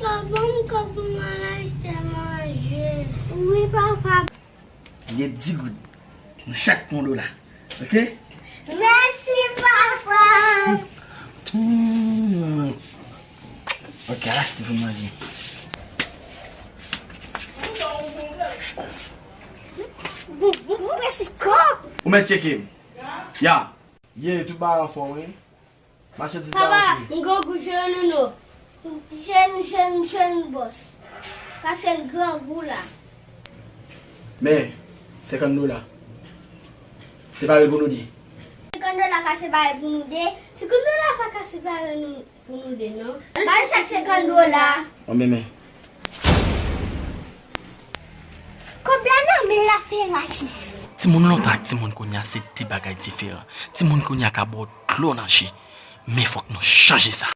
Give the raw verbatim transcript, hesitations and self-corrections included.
Papa, ban m kòb pou m al achte manje. Wi, papa. Gen dis goud. Nou chak pran yon dola. Oke? Mèsi, papa. Hmm. Oke, al achte pou manje. Ou mèt tcheke m. Ya. Ye, tout bagay anfòm, wi. Machandiz la rantre. Papa, m grangou, jere nou non. Jere nou, jere nou, jere nou, bòs. Paske n grangou la. Men, senkant dola. Separe l pou nou de. Senkant dola ka separe pou nou de. Senkant dola pa ka separe nou, pou nou de, non. Ba nou chak senkant dola. Bon, men, men. Kòb la nan men l la fè rasis. Timoun lontan ak timoun kounye a se de bagay diferan. Timoun kounye a ka ba w dlo nan je. Men fòk nou chanje sa.